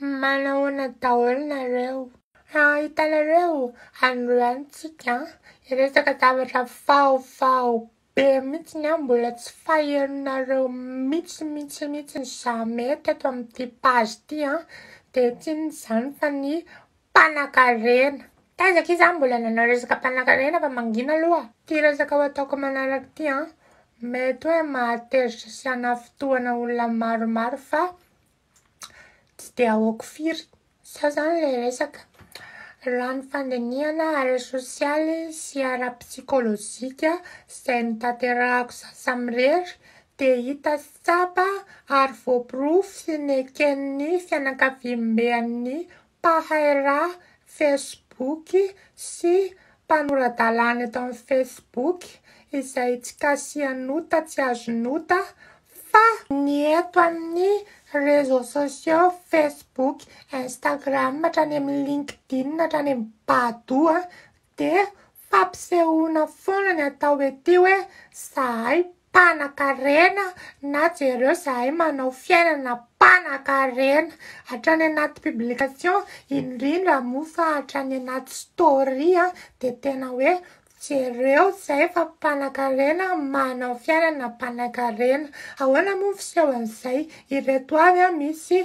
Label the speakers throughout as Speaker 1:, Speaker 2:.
Speaker 1: Manahoana daholo nareo? Hitanareo, androany tsika hiresaka zavatra vaovao be mihitsy an, mbola tsy fahenonareo mihitsy mihitsy mihitsy jamais teto amin'ity page ity an, dia tsy inona izany fa ny mpanankarena. Taiza akia za mbola nanao resaka mpanankarena fa mangina aloha. Ity resaka ho ataoko manaraka ity an, mety hoe mahatezitra sy hanafintohina olona maromaro fa tsy dia ahoako firy. Izao izany ilay resaka. Raha ny fandinihana ara-sosialy sy ara-psikolojika izay notanterahako izaho samirery dia hita sy tsapa ary voaporofo sy neken'ny fianakaviamben'ny mpahay raha Facebook sy mpanora-dalàna eto amin'ny Facebook izay tsy kasihan'ota tsy azon'ota fa ny eto amin'ny réseaux sociaux Facebook, Instagram hatrany amin'ny LinkedIn hatrany amin'ny Badoo dia fampisehoana foana ny atao ety hoe zahay mpanakarena na jereo zahay manao fiainana mpanakarena hatrany anaty publication indrindra moa fa hatrany anaty story dia tena hoe jereo zahay fa mpanakarena manao fiainana mpanakarena. Ahoana moa ny fisehon'izay? Ireto avy misy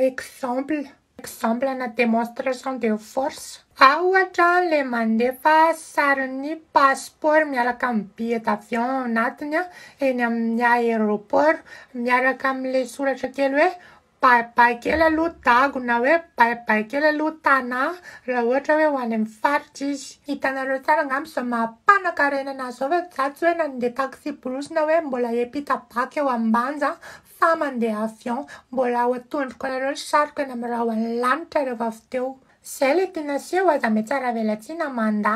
Speaker 1: exemple. Exemple na démonstration de force. Ao ohatra ilay mandefa sarin'ny passeport miaraka amin'ny billet d'avion ao anatiny eny amin'ny aéroport miaraka amin'ilay soratra kely hoe bye bye kely aloha Dago na hoe bye bye kely aloha Tana raha ohatra hoe ho any amin'ny faritra izy. Hitanareo tsara angamba izao maha mpanakarena anazy izao fa za tsy hoe nandeha taxi brousse na hoe mbola hiampita bac eo Ambanja fa mandeha avion. Mbola ho atondroko anareo ny sariko eny amin'ny rahon'ny lanitra rehefa avy teo. Izay ilay tiana aseho, aza mihatsara velatsihy na mandà.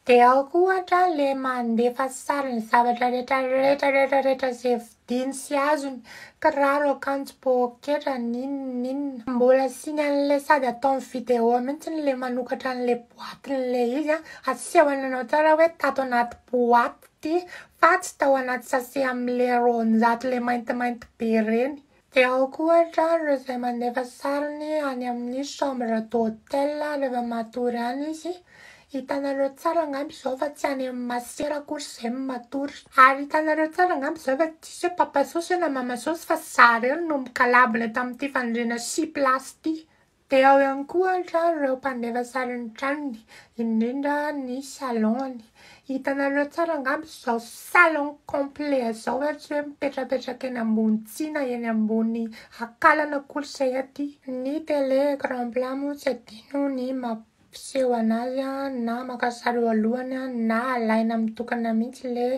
Speaker 1: Dia ao koa ohatra ilay mandefa sary ny zavatra rehetra rehetra rehetra rehetra izay vidiany sy azony, kiraro, akanjo, poketra, n'inona n'inona. Mbola asiany an'ilay sady ataony vidéo mihitsy ilay manokatra an'ilay boîte-n'ilay izy an, asehony anao tsara hoe tato anaty boîte ity fa tsy tao anaty sachet amin'ilay 200 ilay maintimainty be ireny. Dia ao koa ohatra ireo izay mandefa sariny any amin'ny chambre d'hôtel rehefa matory any izy. Hitanareo tsara angamba izao fa tsy any amin'ny masera akory izay no matory. Ary hitanareo tsara angamba izao fa tsisy hoe papa sosy na mama sosy fa zareo no mikalabona eto amin'ity fandriana six places ity. Dia ao ihany koa ohatra ireo mpandefa sary ny tranony, indrindra ny salon-ny. Hitanareo tsara angamba izao salon complet izao hoe tsy hoe mipetrapetraka eny ambony tsihy na eny ambony akalana akory izay aty. Ny télé écran plat moa tsy adino ny mampiseho anazy na maka sary eo alohany na alaina mitokana mihitsy ilay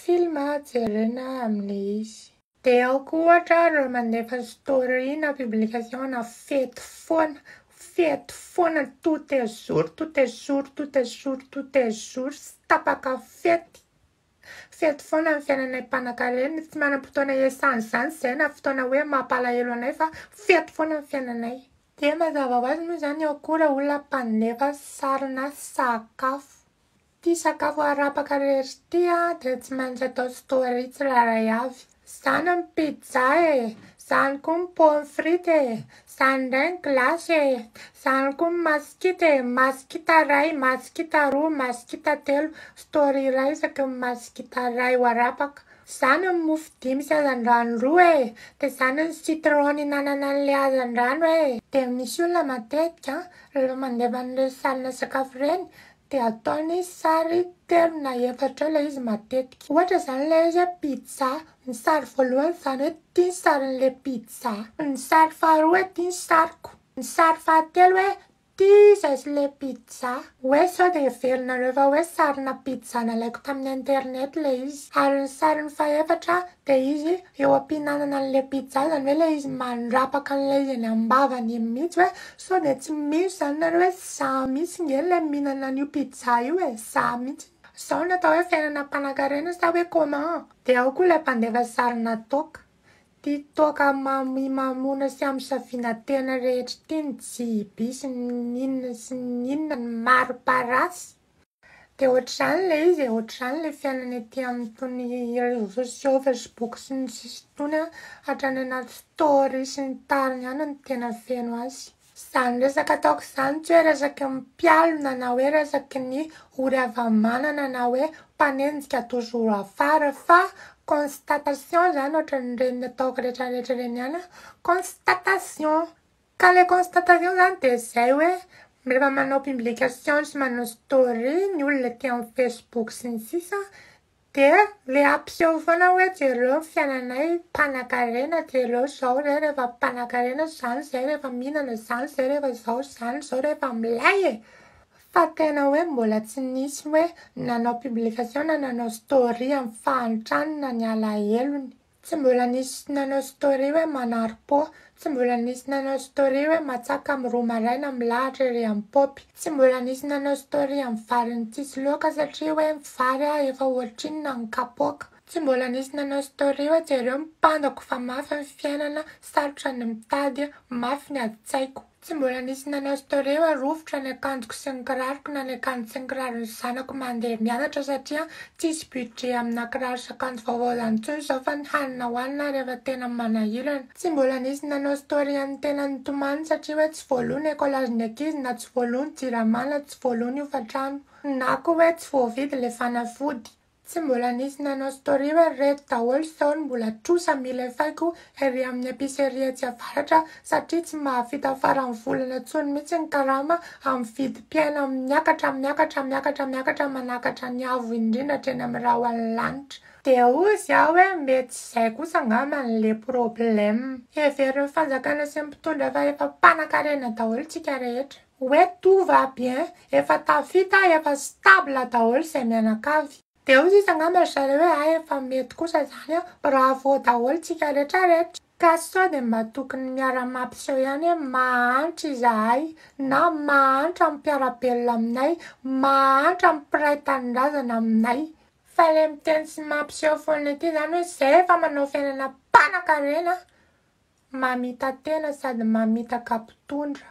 Speaker 1: film jerena amin'ilay izy. Dia ao koa ohatra ireo mandefa story na publication na fety foana, fety foana tout est jour, tout est jour, tout est jour, tout est jour, tsy tapaka fety. Fety foana ny fiainanay mpanakarena, tsy manam-potoana iasana izany izay na fotoana hoe mampalahelo anay fa fety foana ny fiainanay. Dia mazava ho azy moa izany ao koa raha olona mpandefa sarina sakafo. Ity sakafo arapaka rehetra ity dia tsy maintsy atao story tsirairay avy. Izany ny pizza e! Izany koa ny pomme frite e! Izany indray ny glace e! Izany koa ny masikita e! Masikita iray, masikita roa, masikita telo. Story iray isaky ny masikita iray ho arapaka. Izany ny mofo dimy sy hazandrano roa e! Dia izany ny citron nihinanana an'ilay hazandrano e! Dia misy olona matetika rehefa mandefa an'ireny sarina sakafo ireny dia ataony sary telo na efatra eo ilay izy matetika. Ohatra izany ilay izy hoe pizza, ny sary voalohany izany hoe ity ny sarin'ilay pizza, ny sary faharoa hoe ity ny sariko, ny sary fahatelo hoe ity iza sy ilay pizza. Hoe sao dia heverinareo fa hoe sarina pizza nalaiko tamin'ny internet ilay izy. Ary ny sariny fahefatra dia izy eo am-pihinanana an'ilay pizza, izany hoe ilay izy mandrapaka an'ilay izy eny am-bavany eny mihitsy hoe sao dia tsy mino izany nareo hoe za mihitsy nge ilay mihinana an'io pizza io e, za mihitsy. Izao no atao hoe fiainana mpanankarena sa hoe comment? Dia ao koa ilay mpandefa sarina toaka. Ity toaka mamimamoana sy amisaviana tena rehetra ity ny jiby sy ny inona sy ny inona, ny mari-parasy. Dia ohatr'izany ilay izy e, ohatr'izany ilay fiainana ety amin'itony réseaux sociaux, Facebook sy ny sisa itony an, hatrany anaty story sy ny tariny any no tena feno azy. Izany resaka ataoko izany tsy hoe resaky ny mpialona na hoe resaky ny ory hava-manana na hoe mpanenjika toujours afara fa constatation izany ohatran'ireny ataoko rehetrarehetra ireny ihany an, constatation. Ka le constatation zany dia izay hoe rehefa manao publication sy manao story ny olona aty amin'ny Facebook sy ny sisa dia le ampiseho foana hoe jereo ny fiainanay mpanakarena, jereo izao zay rehefa mpanakarena, izany zay rehefa mihinana, izany zay rehefa izao, izany izao rehefa milay e! Fa tena hoe mbola tsy nisy hoe nanao publication na nanao story amin'ny fahantrany na ny alahelony. Tsy mbola nisy nanao story hoe manary pô, tsy mbola nisy nanao story hoe matsaka amin'ny roa maraina milahatra ery amin'ny paopy, tsy mbola nisy nanao story amin'ny variny tsisy laoka satria hoe ny vary efa ohatrinona ny kapoaka, tsy mbola nisy nanao story hoe jereo ny pandako fa mafy ny fiainana, sarotra ny mitady, mafy ny adin-tsaiko. Tsy mbola nisy nanao story hoe rovitra ny akanjoko sy ny kiraroko na ny akanjo sy ny kiraron'ny zanako mandeha mianatra satria tsisy budget amina kiraro sy akanjo vaovao izany intsony izao fa ny hanina hohanina ary efa tena manahirana. Tsy mbola nisy nanao story an'ny tena nitomany satria hoe tsy voaloa ny écolage-n'ny ankizy na tsy voaloa ny jirama na tsy voaloa ny hofantrano na koa hoe tsy voavidy ilay fanafody. Tsy mbola nisy nanao story hoe reto daholo zao no mbola trosa mila efaiko ery amin'ny epicerie etsy avaratra satria tsy mahavita faran'ny volana intsony mihitsy ny karama amin'ny vidim-piaina miakatra miakatra miakatra miakatra manakatra ny avo indrindra hatreny amin'ny rahon'ny lanitra. Dia hozy aho hoe mety izay kosa angamba le problème. Heverin'ny fanjakana sy ny mpitondra fa efa mpanakarena daholo tsika rehetra. Hoe tout va bien, efa tafita, efa stable daholo izay mianakavy. Dia hoy sisa angamba ry zareo hoe hay efa mety kosa izany an, bravo daholo tsika rehetra rehetra. Ka sao dia mba tokony miara-mampiseho ihany hoe mahantra izahay na mahantra ny mpiara-belona aminay, mahantra ny mpiray tanindrazana aminay. Fa ilay miteny sy mampiseho foana ity izany hoe izay efa manao fiainana mpanankarena, mamita-tena sady mamitaka mpitondra.